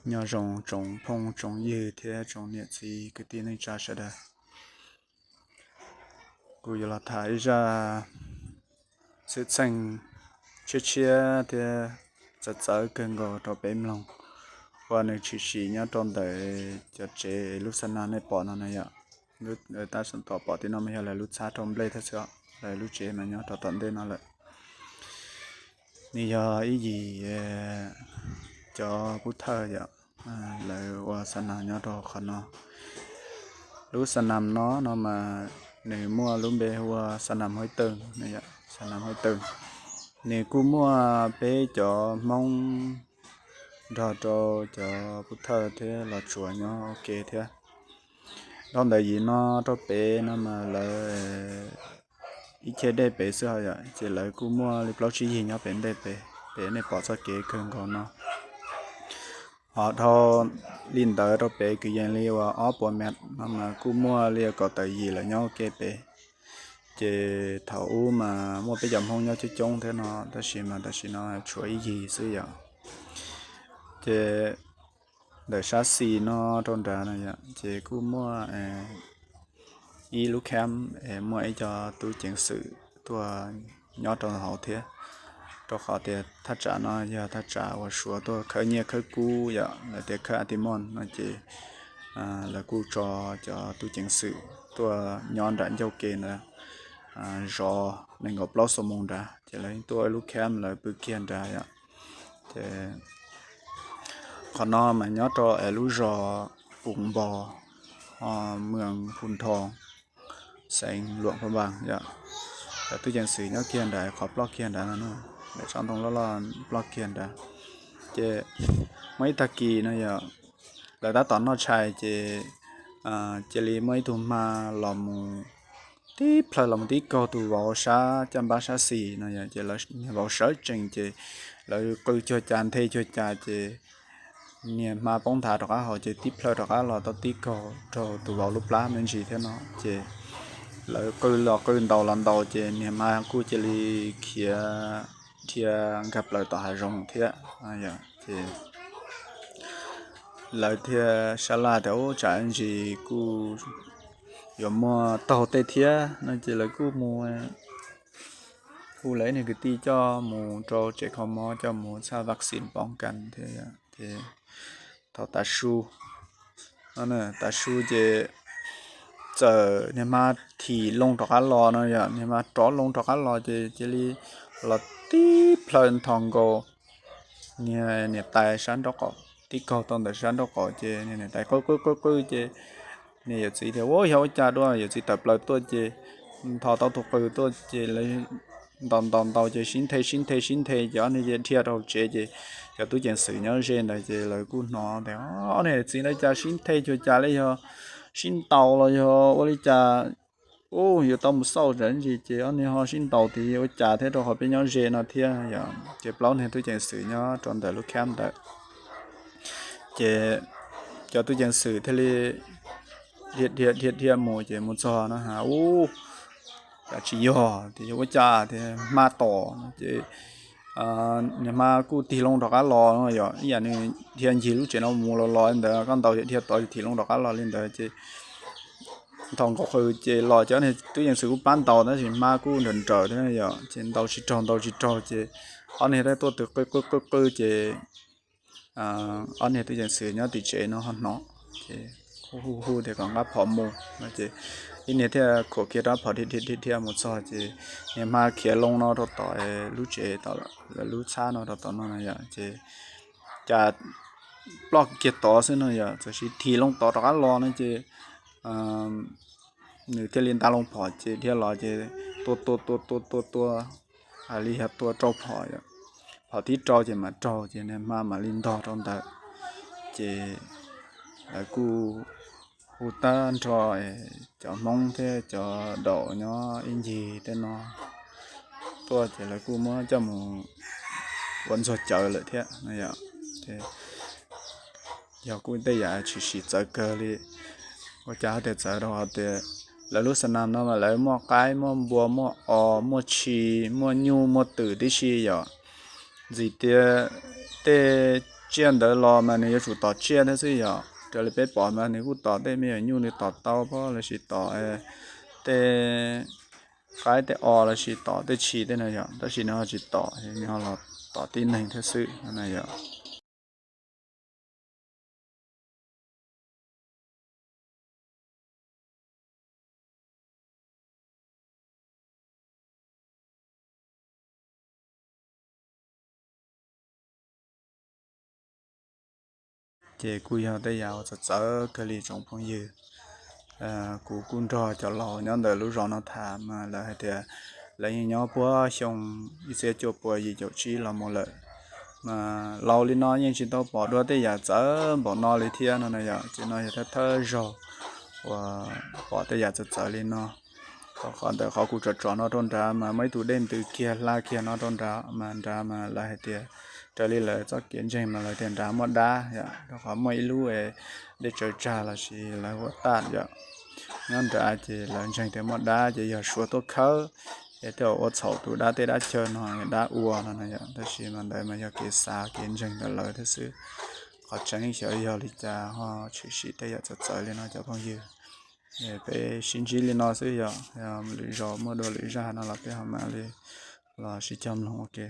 Nyob zoo tsoom phooj tsoom ywg thiab tsoom niam txiv kwv tij neej tsa sawv daws. Kuv yuav los tham ib zaj xwm txheej tshiab tshiab thiab txawv txawv kawg nkaus rau peb mloog, uas nws tshwm sim nyob rau ntawm cov tsev lub xa nas nej pom no na yom. Tab tom pom tim no mas yog lawv lub txhab rau nplej thiab xwb, lawv lub tsev mas nyob rau tom ntej no lawm. Nws yog ib yim cov pub thawj yom, lawv ua xa nas nyob rau qhov no. Lub xa nas no no mas nws muaj lub npe hu ua xa nas Huaib Twm, xa nas Huaib Twm. Nws kuj muaj peb cov Hmoob nrog rau cov pub thawj thiab los tsuas nyob ua ke thiab. Dhau ntawd yim no rau pem no mas lawv ib cheb dej pem xwb yom, ces lawv kuj muaj li plaub tsib yig nyob pem ntej pem, pem nej pom txoj kev kawg nkaus no. Ho dhau li ntawd rau pem kwv yees li uas ob puas mev no mas kuj muaj li kaum tawm yim lawv nyob ua ke pem. Ces thaum ub mas muaj peb cov Hmoob nyob coob coob thiab no, tab sis mas tam sim no tshuav ib yig xwb yom. Ces ntawm sab xis no rau nrad no yom, ces kuj muaj ib lub camp, muaj ib co tub ceev xwm tuaj nyob rau hauv thiab, rau qhov tias thaj tsam no yog thaj tsam uas Suav tuaj khawb nyiaj khawb kub yom, lawv tias khawb a ti moj no ces lawv kuj tso cov tub ceev xwm tuaj nyob nram ncauj ke ntawd zov nees nkaum plaub xuab moos nrad, ces lawv tuaj ib lub camp lawv pw kiag nrad yom. Ces qhov no mas nyob rau es lub zos Pus Npos, mws Phu Nrho, xeev Luam Pha Npas yom. Lawv tub ceev xwm nyob kiag nrad, qhov ploj kiag nrad no, lawv tsob ntoo loj loj ploj kiag nrad. Ces muaj ib tag kis no yom, lawv tab tom noj tshais ces cia li muaj ib tug hma los mus tib plhaw los mus tib kaug tus vauv sab caj npab sab xis no yom, ces lawv niag vauv sawv tsees ces lawv qw cuag cas nthe cuag cas ces niag hma poob nthav rov qab hauv ces tib plhaw rov qab los tau tib kaug raug tus vauv lub plab me ntsis thiab no ces lawv qw los qw ntaus los ntaus ces niag hma kuj cia li khiav dhia nkag plaws tom hav zoov thiab. Ces lawv thiaj sab laj tias ub tsam ntsis kuj yuav muaj taug tej thiab no ces lawv kuj mus hu lawv niag kwv tij coj mus rau tsev kho mob coj mus txhaj vaccine poob kas thiab. Ces thaum tav su, tav su ces txawm niag hma thim loo rov qab los no yom, niag hma rov loo rov qab los ces cia li los tib plhaw nthos nkaus niag niam tais sab nraub qaum, tib kaug tau ntawm sab nraub qaum ces niag niam tais qw qw qw qw ces niag yawm txiv tias ua yog ua cas dua, yawm txiv tawm plaws tuaj ces nthos tau tus qws tuaj ces lawv ntaus ntaus ntaus ces sib nthe sib nthe sib nthe ces ob niag dhia rau tsev ces cov tub ceev xwm nyob ze ntawd ces lawv kuj hnov tias ob niag yawm txiv ntawd cas sib nthe cuag cas li, yog sib ntaus los yog ua li cas. Ub, yuav tau mus xauj tsam ntsis ces ob niag ho sib ntaus tias ua cas thiab rau qhov peb nyob ze no thiab yom. Ces plaub niag tub ceev xwm nyob rau ntawm lub camp ntawd ces cov tub ceev xwm thiaj li dhia dhia dhia dhia mus ces mus txog no ha ub, cas tsis yog tias yog ua cas tias hma tom no ces niag hma kuj tig loo rov qab los no yom, ib yam nws dhia ncig lub tsev no mus los los li ntawd, koj ntaus dhia tod thim loo rov qab los li ntawd ces nthos nkaus qws ces los ces ob niag tub ceev xwm kuj pab ntaus tab sis hma kuj nrawm nrawm thiab yom, ces ntaus tsis raug ntaus tsis raug ces ob niag thiaj tuaj tus qw qw qw qw ces ob niag tub ceev xwm nyob tim tsev no ho hnov ces hu hu hu tias kom nqa phom mus no ces ib niag thiaj khuam kiag rab phom dhia dhia dhia mus txog ces niag hma khiav loo no rau tom lub tsev, tom lawv lub txhab no rau tom no no yom, ces cas ploj kiag tod xwb no yom, txawm sis thim loo tod rov qab los no ces nws thiaj li nta loo phom ces dhia los ces tua tua tua tua tua tua, hais li yog tua rau phom, phom thib rau ces mam raug ces niag hma mam li ntog rau ntawd. Ces lawv kuj hu tag nrho cov Hmoob thiab cov daum nyob ib ncig tej no tuaj ces lawv kuj muab coj mus ua ntxuag cawv lawm thiab no yom. Yog kuj tej yam tshwm sim txawv kawg li. Ua cas hais tias txawv rau hais tias lawv lub xa nas no mas lawv muaj qaib muaj npua muaj os muaj tshis muaj nyuj muaj twm tib si yom. Ntxim tias tej tsiaj ntawd los mas nws yuav tsum tom tsiaj thiab xwb yom. Raws li peb pom mas nws kuj tom tej me nyuam nyuj, nws tom taub pob lossis tom tej qaib tej os lossis tom tej tshis tej no yom, tab sis nws ho tsis tom, nws ho los tom tib neeg thiab xwb no na yom. Ces kuj yog tej yam uas txawv txawv kawg li tsoom phooj ywg. Kuv kuj nrog cov laus nyob ntawm lub zos no tham mas lawv hais tias lawv yeej nyob puag xyoo ib txhiab cuaj pua yim caum tsib los mus lawm, mas laus li no yeej tsis tau pom dua tej yam txawv npaum no li thiab no na yom. Ces no yog thawj thawj zaug uas pom tej yam txawv txawv li no. Rau qhov ntawm qhov kuv tsom tsom no rau nrad mas muaj ib tug dej ntws kiag hla kiag no rau nrad, mas nrad mas lawv hais tias raws li lawv txoj kev ntseeg mas lawv tias nrad muaj dab yom, rau qhov muaj ib lub dej tsaws tsag lossis lawv hu ua taj yom, nyob nrad, ces lawv ntseeg tias muaj dab ces yog Suav tuaj khawb es tej zaum ua txhaum tus dab tej dab chaw no, dab ua no na yom. Tab sis mas ntawd mas yog kev xav kev ntseeg ntawm lawv thiab xwb. Qhov tseeb xyov yog li cas ho tshwm sim tej yam txawv txawv li no cov phooj ywg. Peb sib ntsib li no xwb yom, lwm zaus muaj dua lwm zaj no los peb ho mam li los sib cog mloog ua ke.